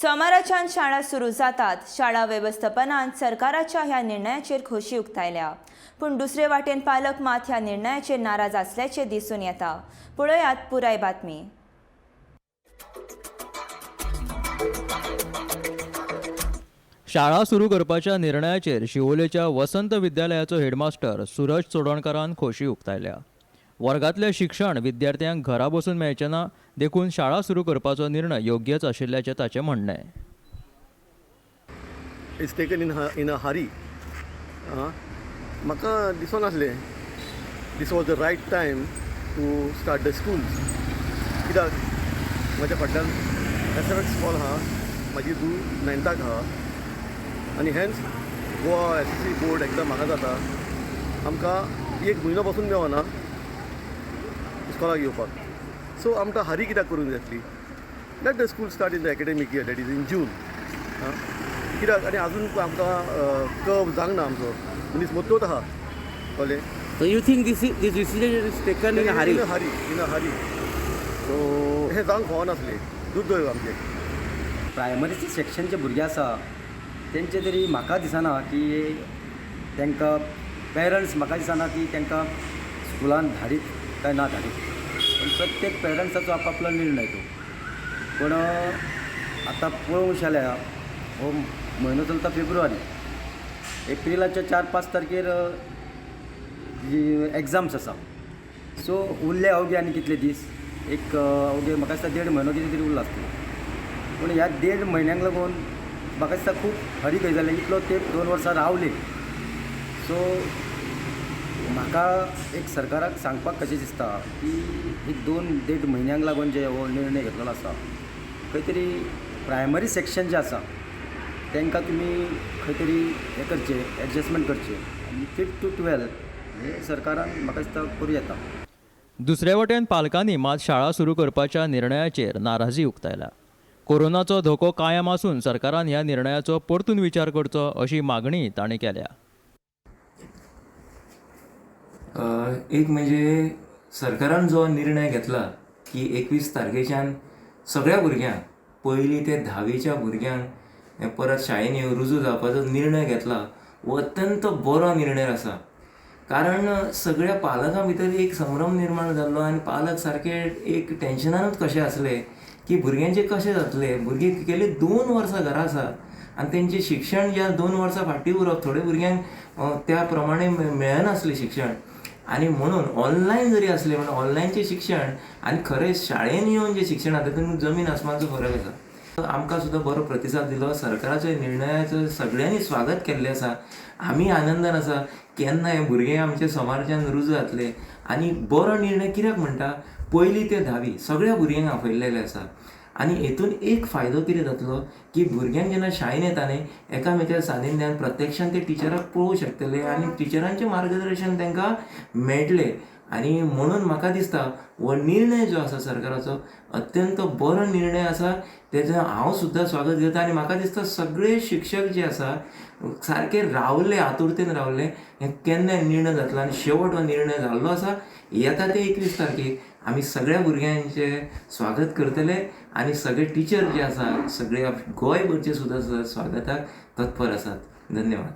सोमाराच्यान शाळा सुरू जातात. शाळा वेवस्थापनान सरकाराच्या ह्या निर्णयाचेर खोशी उक्तायल्या, पूण दुसरे वाटेन पालक मात ह्या निर्णयाचेर नाराज असल्याचे दिसून येता. पळयात पुराय बातमी. शाळा सुरू करपाच्या निर्णयाचेर शिवोलेच्या वसंत विद्यालयाचो हेडमास्टर सुरज चोडणकारान खोशी उक्तायल्या. वर्गांतलें शिक्षण विद्यार्थ्यांक घरा बसून मेळचें ना, देखून शाळा सुरू करपाचो निर्णय योग्यच आशिल्ल्याचें ताचें म्हणणें. It's taken in a hurry. म्हाका दिसनासलें this was the right time to start the schools, कित्याक म्हाज्या फाटल्यान एस एफ एक्स स्कॉल आहा, म्हाजी धूव नायन्थाक आहा आनी hence Goa SSC board exam म्हाका जाता. आमकां एक म्हयनो पासून मेवना इस्कॉलाक येवपाक. सो आमकां हारी कित्याक करूंक जाय आसली? Let the school start in the academic year, that is in June. कित्याक आनी अजून आमकां कर्व जावंक ना, आमचो मनीस मत्तोच आहा, कळ्ळें? So you think this decision is taken in a hurry? In a hurry, in a hurry. So हें जावंक फावनासलें, दुर्दैव आमचें. प्रायमरीचे सेक्शनचे भुरगे आसा, तेंचे तरी म्हाका दिसना की तांकां पेरंट्स, म्हाका दिसना की तांकां स्कुलान धाडीत काय ना धाडीत. पूण प्रत्येक पेरंट्साचो आपआपलो निर्णय तो. पूण आतां पळोवंक जाल्यार हो म्हयनो चलता फेब्रुवारी, एप्रिलाच्या 4-5 तारखेर जी एग्जाम्स आसा. सो उरले अवघे आनी कितले दीस, एक अवघे म्हाका दिसता देड म्हयनो कितें तरी उरला आसतलो. पूण ह्या देड म्हयन्यांक लागून म्हाका दिसता खूब हरी खंय जालें. इतलो तेंप 2 वर्सां रावले. सो म्हाका एक सरकाराक सांगपाक कशें दिसता की एक दोन देड म्हयन्यांक लागून जे हो निर्णय घेतलेलो आसा, खंय तरी प्रायमरी सेक्शन जें आसा तांकां तुमी खंय तरी हें करचें, एडजस्टमेंट करचें आनी फिफ्थ टू 12 हें सरकारान म्हाका दिसता करूं येता. दुसरे वटेन पालकांनी मात शाळा सुरू करपाच्या निर्णयाचेर नाराजी उक्तायल्या. कोरोनाचो धोको कायम आसून सरकारान ह्या निर्णयाचो परतून विचार करचो अशी मागणी तांणी केल्या. एक म्हणजे सरकारान जो निर्णय घेतला की 21 तारखेच्यान सगळ्या भुरग्यांक, पयली ते धावीच्या भुरग्यांक हे परत शाळेन येवन रुजू जावपाचो निर्णय घेतला, हो अत्यंत बरो निर्णय आसा. कारण सगळ्या पालकां भितर एक संभ्रम निर्माण जाल्लो आनी पालक सारके एक टेन्शनानूच कशे आसले की भुरग्यांचे कशें जातलें. भुरगीं गेली 2 वर्सां घरा आसात आनी तेंचें शिक्षण ज्या 2 वर्सां फाटीं उरप, थोडे भुरग्यांक त्या प्रमाणे मेळनासलें शिक्षण. आनी म्हणून ऑनलायन जरी आसलें म्हणून ऑनलायनचें शिक्षण आनी खरें शाळेन येवन जें शिक्षण आसा तातूंत जमीन आसमानचो फरक आसा. आमकां सुद्दां बरो प्रतिसाद दिलो. सरकाराच्या निर्णयाचो सगळ्यांनी स्वागत केल्लें आसा. आमी आनंदान आसा, केन्ना हे भुरगे आमचे सोमारच्यान रुजू जातले. आनी बरो निर्णय कित्याक म्हणटा, पयली ते धावी सगळ्या भुरग्यांक आपयल्लेले आसा. आनी हेतून एक फायदो कितें जातलो की भुरग्यांक जेन्ना शाळेन येता न्ही, एकामेच्या सानिध्यान प्रत्यक्षान ते टिचराक पळोवंक शकतले आनी टिचरांचें मार्गदर्शन तांकां मेळटलें. आनी म्हणून म्हाका दिसता हो निर्णय जो आसा सरकाराचो, अत्यंत बरो निर्णय आसा. तेजो हांव सुद्दां स्वागत करता आनी म्हाका दिसता सगळे शिक्षक जे आसा सारके रावले, आतुरतेन रावले हें केन्ना निर्णय जातलो. आनी शेवट हो निर्णय जाल्लो आसा. येता ते 21 तारखेक आमी सगळ्या भुरग्यांचें स्वागत करतले आनी सगळे टिचर जे आसा, सगळे गोंयभरचे सुद्दां स्वागताक तत्पर आसात. धन्यवाद.